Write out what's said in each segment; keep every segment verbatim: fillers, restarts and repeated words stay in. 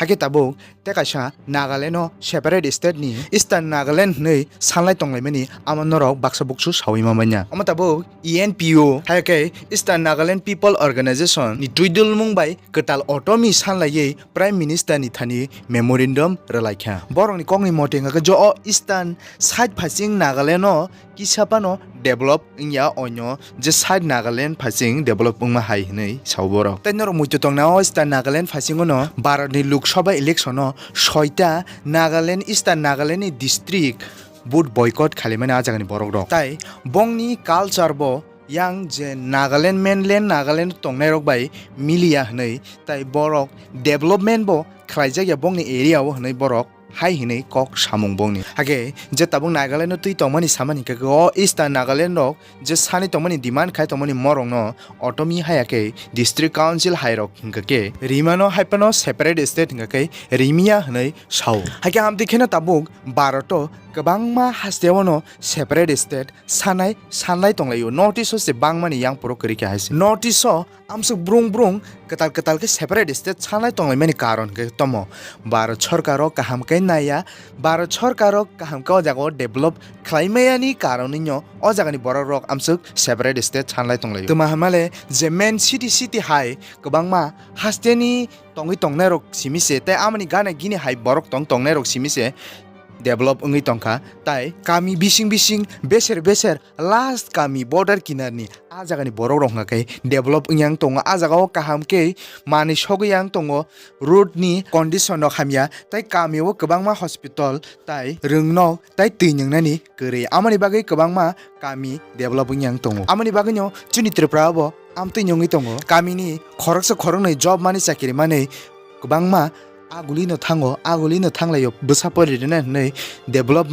Hakhe tabuk tei kaisa Nagaland o separate state ni Eastern Nagaland hwnwi sanlai tonglaimani amo norok baksa buksu saui ma manya. Omo tabuk E N P O hai khe Eastern Nagaland People Organization ni twidulmung bai kwtal autonomy sanlaiwi Prime Minister ni thani memorandum rwlaikha. Borokni kokni mote hwnkha khe jo o Eastern side phasing Nagaland o kisa phano develop wngya, onyo je side Nagaland phasing develop wngma hai hwnwi sao borok. Tei norok muitu tongna o Eastern Nagaland phasingo no Bharat ni Lok Sabha election o soita Nagaland, Eastern Nagaland ni district vote boycott khailaimani a jagani borok rok. Tai bongni culture bo yang je Nagaland, mainland Nagaland tongnai rok bai miliya hwnwi, tai borok development bo khlaijak ya bongni area o hwnwi borok hai hwnwi kok samung bongni. Hakhe je tabuk Nagaland o twi tongmani samani hwnkhe o Eastern Nagaland rok je sani tongmani demand khai tongmani morokno autonomy haya khe district council hai rok hwnkha khe rimano hai phano separate state hwnkha khe rimiya hwnwi sao. Hakhe amtwi kheno tabuk Bharat o kwbangma haste o no separate state sanai sanlai tonglaio. North East o se bangmani yang poro kwrwi kha hai se. North East o amsuk brung brung kwtal kwtal khe separate state sanai tonglaimani karon khe tomo Bharat sorkar o kaham khe naiya. Bharat sorkar o kaham khe o jaga o develop khlaimayani karon wngyo o jagani borok rok amsuk separate state sanlai tonglaio. Twma hamale je main city city hai kwbangma haste ni tongwi tongnai rok simi se tei amoni gana gini hai borok tong tongnai rok simi se develop wngwi tongkha. Tai kami bising bising beser beser last kami border kinarni a jagani borok rok hwnkha khe develop wngya wng tongo. A jaga o kaham khe manwi sogwi yang tongo, road ni condition rok hamya, tai kami o kwbangma hospital tai rwngnok tai twi nwngnani kwrwi. Amoni bagwi kwbangma kami develop wngya wng tongo. Amoni bagwino chini Tripura o bo amtwi wngwi tongo. Kamini khoroksa khoroknwi job mani chakiri mani kwbangma agulino thango, agulino thanglaio bwsa pori rina hinwi develop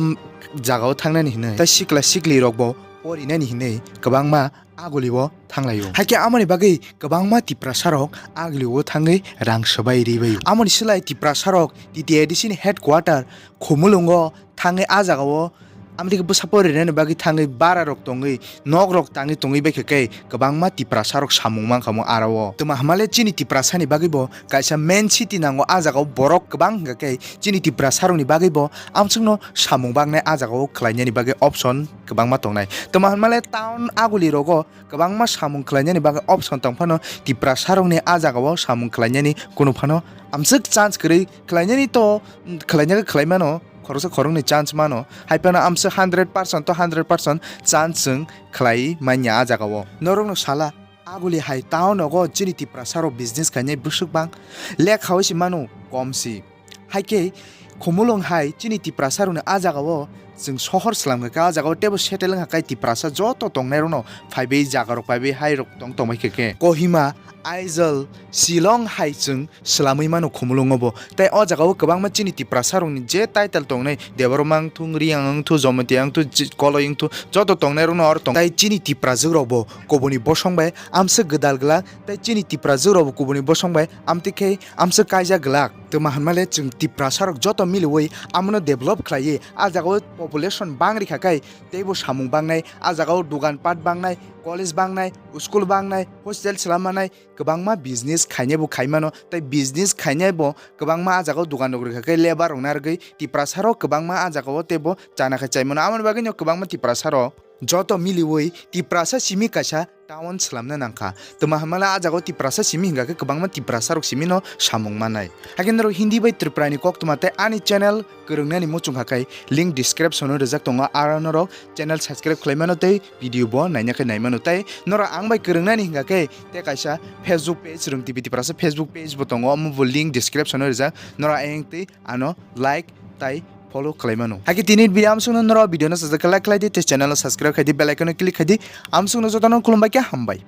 jagao thangnani hinwi. Tai sikla sikli rokbo porinani hinwi kwbangma agulio thanglaio. Hakhe amoni bagwi kwbangma Tiprasa rok agulio thangwi rang swbai ribaio. Amoni slai Tiprasa rok T T A D C ni headquarter Khumulwngo thangwi a jagao amtwi khe bwsa porinani bagwi thangwi bara rok tongwi nok rok tangwi tongwi baikha khe kwbangma Tiprasa rok samung mankha mo aro o. Twma hamale chini Tiprasa ni bagwi bo kaisa main city nango, a jagao borok kwbang hwnkha khe chini Tiprasa rok ni bagwi bo amsukno samung baknai a jagao khlainani bagwi option kwbangma tongnai. Twma hamale town aguli rogo kwbangma samung khlainani bagwi option tong phano Tiprasa rokni a jagao samung khlainani kunu phano amswk chance kwrwi khlainani to khlainani khlai mano, khoroksa khoroknwi chance mano, hai phano amswk hundred percent to hundred percent chance chwng khlai manya a jagao. Norokno sala aguli hai town nogo chini Tiprasa rok business khainai bwswk bang lekha oi se mano kom si. Hai khe Khumulwng hai chini Tiprasa rokni a jagao chwng sohor swlam kha khe a jagao teibo settle wngkha khe Tiprasa joto tongnai rokno phaibai jaga rok phaibai hai rok tong tongbai khe khe Kohima, Aizawl, Shillong hai chwng swlamwi mano Khumulwngo bo. Tei o jagao kwbangma chini Tiprasa rokni je title tongnai Debbarma wngthung, Reang wngthung, Jamatia wngthung, chi-, Koloi wngthung joto tongnai rokno oro tong. Tei chini Tiprajwk rokbo kubuni bosong bai amswk gwdal glak tei chini Tiprajwk rokbo kubuni bosong bai amtwi khe amswk kaijak glak. Twma hwnmale chwng Tiprasa rok joto miliwi amono develop khlaiwi a jagao population bang rikha khe teibo samung bangnai, a jagao dugan pat bangnai, college bangnai, school bangnai, hostel swlam manai, kwbangma business khainai bo khai mano tei business khainai bo kwbangma a jagao dugan rok rikha khe labour rok narwgwi Tiprasa rok kwbangma a jagao teibo chana khe chai mano. Amoni bagwino kwbangma Tiprasa rok joto miliwi Tiprasa simi kaisa town swlamna nangkha. Twma hwnmale a jagao Tiprasa simi hingkha khe kwbangma Tiprasa rok simi no samung manai. Hakhe norok Hindi bai Tripura ni koktwma tei ani channel kwrwngnani muchung kha khe link description o rijak tongo, aro norok channel subscribe khlai mano tei video bo naina khe nai mano. Tei norok ang bai kwrwngnani hingkha khe tei kaisa Facebook page Rwng T V Tiprasa Facebook page bo tongo, omo bo link description o rijak, norok ayang twi ano like tai follow khlai mano. Hakhe tini video amsukno norok video no sajak like khlai di tei channel o subscribe khai di, bell icon o click khai di. Amsukno jotono khulumbai khe hambai.